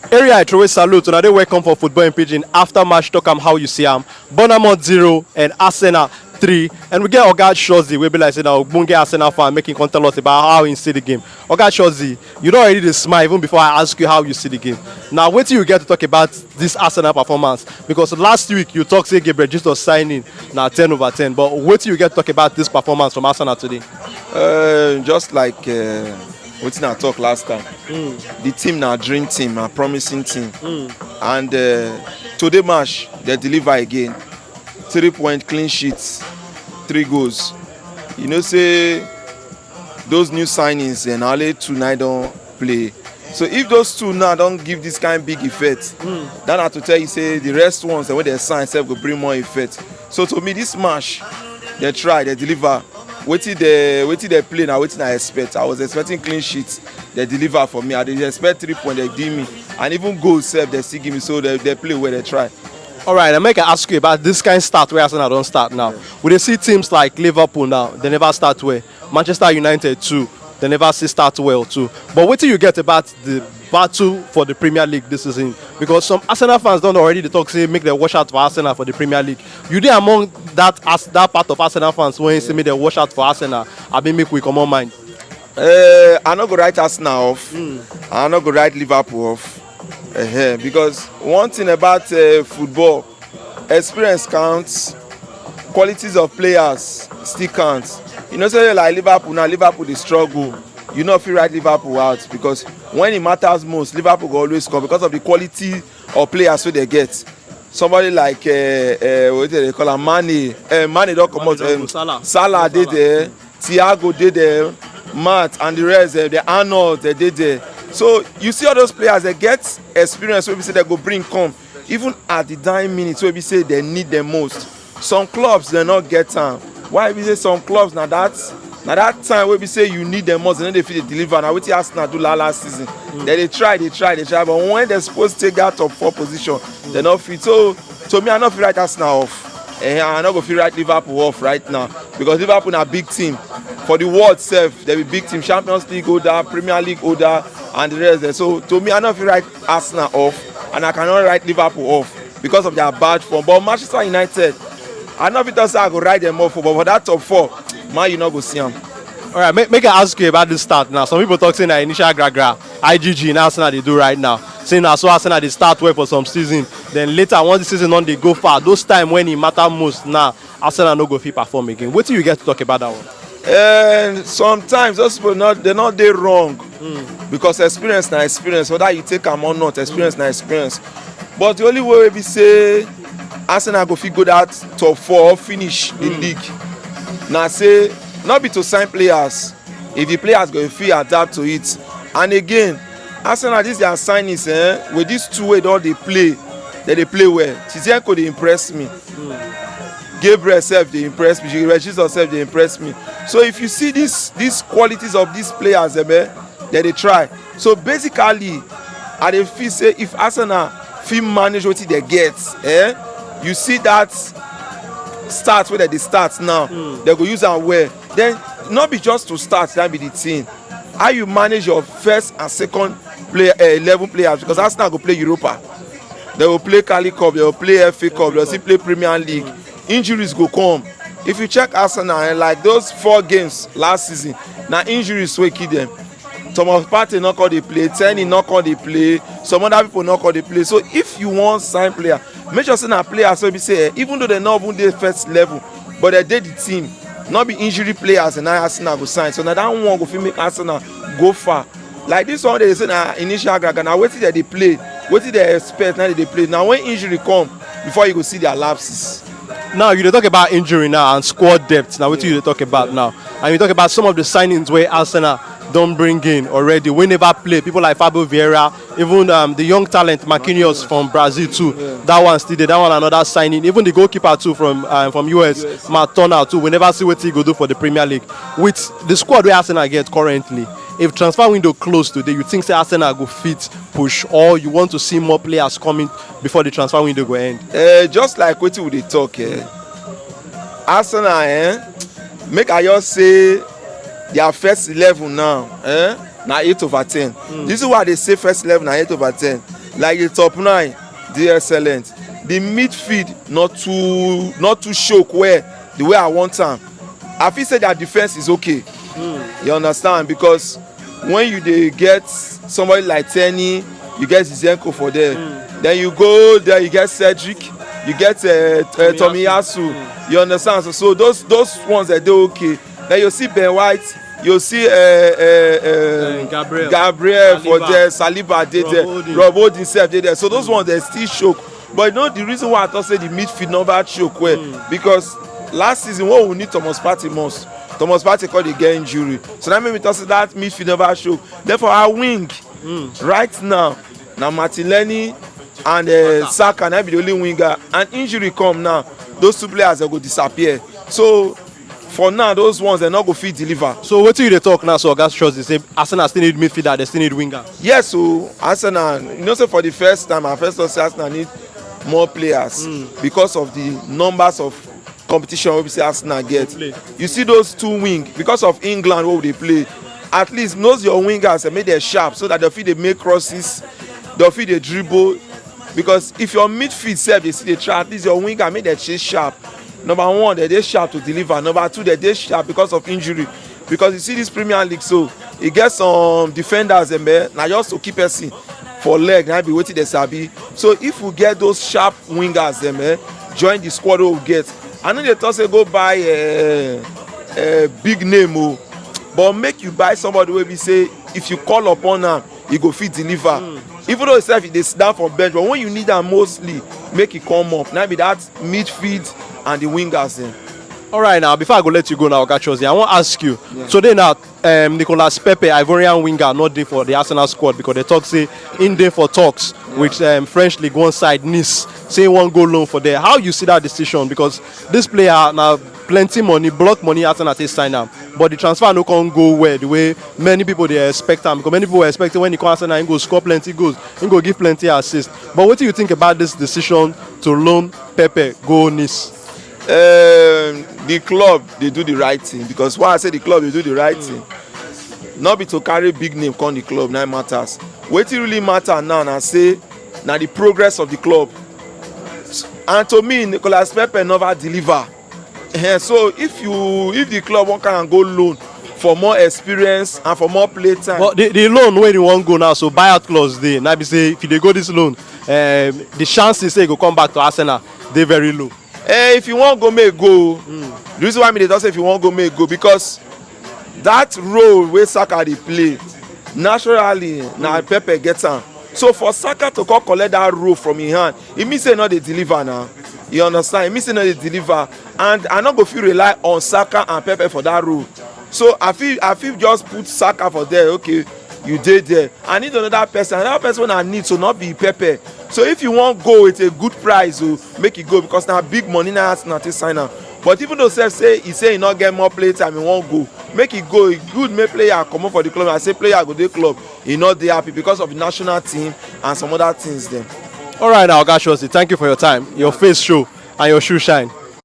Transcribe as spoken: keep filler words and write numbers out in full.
Area I throw salute, una dey welcome for Football in Pidgin. After match, talk am how you see am. Bournemouth zero and Arsenal three. And we get Oga Shozi, wey be like say na ogbonge Arsenal fan, make him come tell us about how he see the game. Oga Shozi, you don already dey smile even before I ask you how you see the game. Now, wetin you get to talk about this Arsenal performance? Because last week you talk say Gabriel Jesus signing na ten over ten, but wetin you get to talk about this performance from Arsenal today? Uh, just like uh, wetin I talk last time, the team na dream team, na promising team, and uh, today match they deliver again. Three point, clean sheets, three goals. You know say those new signings and only two now don play. So if those two now don give this kind big effect, that na to tell you say the rest ones wey dem sign sef go bring more effect. So to me, this match, they try, they deliver. Wetin they wetin they play na wetin I expect. I was expecting clean sheets. They deliver for me. I dey expect three point, they give me, and even goals sef they still give me. So they, they play well, they try. All right, and make I ask you about this kind start wey Arsenal don start now. We dey see teams like Liverpool now, they never start well. Manchester United too, they never still start well too. But wetin you get about the battle for the Premier League this season? Because some Arsenal fans don already dey talk say make dem wash out for Arsenal for the Premier League. You dey among that as that part of Arsenal fans wey say make dem wash out for Arsenal, abi make we comot mind? Uh, I no go write Arsenal off. I no go write Liverpool off. Uh-huh. Because one thing about uh, football, experience counts, qualities of players still counts. You know, say like Liverpool now, Liverpool dey struggle. You no fit write Liverpool out because when it matters most, Liverpool go always come because of the quality of players wey they get. Somebody like uh, uh, what do they call am, Mane. Uh, Mane don comot. Don Um, go, Salah. Salah dey there, Thiago dey there, Matt and the rest, uh, the Arnold they dey there. So you see all those players, they get experience wey be say they go bring come, even at the dying minutes wey be say they need them most. Some clubs they not get am. Why be say some clubs na that na that time wey be say you need them most, they no dey fit dey deliver. Na wetin Arsenal do la last season. They dey try, they try, they try, but when they suppose take that top four position, they no fit. So to me, I no fit write Arsenal off. Eh, I no go fit write Liverpool off right now because Liverpool na big team. For the world sef, they be big team. Champions League holder, Premier League holder, and the rest there. So to me, I no fit write Arsenal off, and I cannot write Liverpool off because of their bad form. But Manchester United, I no fit talk say I go write them off, but for that top four, Man U no go see am. All right, make, make I ask you about this start now. Some people talk say na initial gra gra, I G G, na Arsenal dey do right now. Say na so Arsenal dey start well for some season. Then later, once the season don dey go far, those time when e matter most now, Arsenal no go fit perform again. Wetin you get to talk about that one? And sometimes those people not they not dey wrong because experience na experience, whether you take am or not, experience na experience. But the only way we be say Arsenal go fit go that top four or finish the league na say not be to sign players, if the players go fit adapt to it. And again, Arsenal, these their signings, eh, with these two wey don dey play, they dey play well. Zizienko dey impress me. Gabriel sef dey impress me. Gabriel Jesus sef dey impress me. So if you see these these qualities of these players, eh, man, they dey try. So basically, I dey feel say if Arsenal fit manage wetin they get, eh, you see that start wey they dey start now, they go use am well. Then no be just to start, that be the thing. How you manage your first and second player, uh, eleven players, because Arsenal go play Europa, they go play Carling Cup, they go play F A Cup, they go still play Premier League. Injuries go come. If you check Arsenal, eh, like those four games last season, na injuries wey kill them. Thomas Partey no come dey play, Tierney no come dey play, some other people no come dey play. So if you wan sign player, make sure say na players wey be say, eh, even though they no even dey first level, but they dey the team. No be injury players and Arsenal go sign. So na that one go fit make Arsenal go far. Like this one, they say na initial gra gra. Na wetin they dey play, wetin they expect, na they dey play. Na when injury come, before you go see their lapses. Now you dey talk about injury now and squad depth. Now wetin you dey talk about now, and you talk about some of the signings wey Arsenal don bring in already, wey never play. People like Fabio Vieira, even um, the young talent Marquinhos from Brazil too. That one still dey. That one another signing. Even the goalkeeper too from um, from U S, Matt Turner too. We never see wetin he go do for the Premier League. With the squad wey Arsenal get currently, if transfer window close today, you think say Arsenal go fit push, or you want to see more players coming before the transfer window go end? Uh, just like wetin we dey talk, eh, Arsenal, eh, make I just say their first eleven now, eh, na eight over ten. This is why they say first eleven na eight over ten. Like the top nine dey excellent, the midfield not too not too choke well the way I want am. I feel say their defense is okay. You understand, because when you dey get somebody like Teni, you get Zinchenko for there. Then you go there, you get Cedric, you get uh, uh, Tomiyasu. You understand? So, so those those ones, they dey okay. Then you see Ben White, you see uh, uh, uh, Uh, Gabriel. Gabriel for Saliba. There, Saliba dey Rob there, Holding. Rob Holding sef dey there. So those ones, they still choke. But you know the reason why I talk say the midfield never choke well, because last season when we need Thomas Partey most, Thomas Partey come dey get injury. So that make me talk say that midfield never choke. Then for our wing, right now, na Martinelli and uh, Saka na be the only winger, and injury come now. Those two players, they go disappear. So for now, those ones, they no go fit deliver. So wetin you dey talk now? So Oga Schulz dey say Arsenal still need midfielder, they still need winger. Yes, so Arsenal, you know, say for the first time, I first thought say Arsenal need more players because of the numbers of competition wey be say Arsenal get. Play. You see those two wing, because of England wey we dey play, at least those your wingers, eh, make dem sharp so that dem fit dey make crosses, dem fit dey dribble. Because if your midfield sef dey still dey try, at least your winger make dem chase sharp. Number one, dem dey sharp to deliver. Number two, dem dey sharp because of injury. Because you see this Premier League, so e get some defenders dem, eh, na just to keep person for leg na be wetin dem sabi. So if we get those sharp wingers dem, eh, join the squad wey we get, I no dey talk say go buy uh, uh, big name o, but make you buy somebody wey be say if you call upon am, e go fit deliver. Even though sef e dey sit down for bench, but when you need am mostly, make e come up. Na be that midfield and the wingers dem. All right, now before I go let you go now, Oga Chelsea, I wan ask you. Today now, um, Nicolas Pepe, Ivorian winger, not dey for the Arsenal squad because they talk say in dey for talks with um, French League One side Nice, say one go loan for there. How you see that decision? Because this player now plenty money, block money, Arsenal take sign am, but the transfer no come go well the way many people dey expect am. Because many people were expecting when he come Arsenal, he go score plenty goals, he go give plenty assists. But what do you think about this decision to loan Pepe go Nice? Um, the club dey do the right thing, because why I say the club dey do the right thing, not be to carry big name come the club na im matters. Wetin really matter now na say na the progress of the club, and to me Nicolas Pepe never deliver. Eh, so if you if the club wan carry am go loan for more experience and for more play time. But the, the loan wey he wan go now, so buyout clause dey. Now be say if he dey go this loan, um, the chances say he go come back to Arsenal dey very low. Eh, if you wan go, make go. The reason why me dey talk say if you wan go, make go, because that role wey Saka dey play naturally na Pepe get am. So for Saka to come collect that role from him hand, e mean say e no dey deliver na. You understand? E mean say e no dey deliver, and I no go fit rely on Saka and Pepe for that role. So I fit I fit just put Saka for there. Okay, you dey there. I need another person. Another person wey I need, so not be Pepe. So if you wan go with a good price, oh, make e go, because na big money na Arsenal take sign am. But even though sef say e say e no get more play time, e wan go, make e go. E good make player comot for the club. I say player go dey club, e no dey happy because of the national team and some other things dem. All right, now, Oga Chelsea, thank you for your time. Your face show and your shoe shine.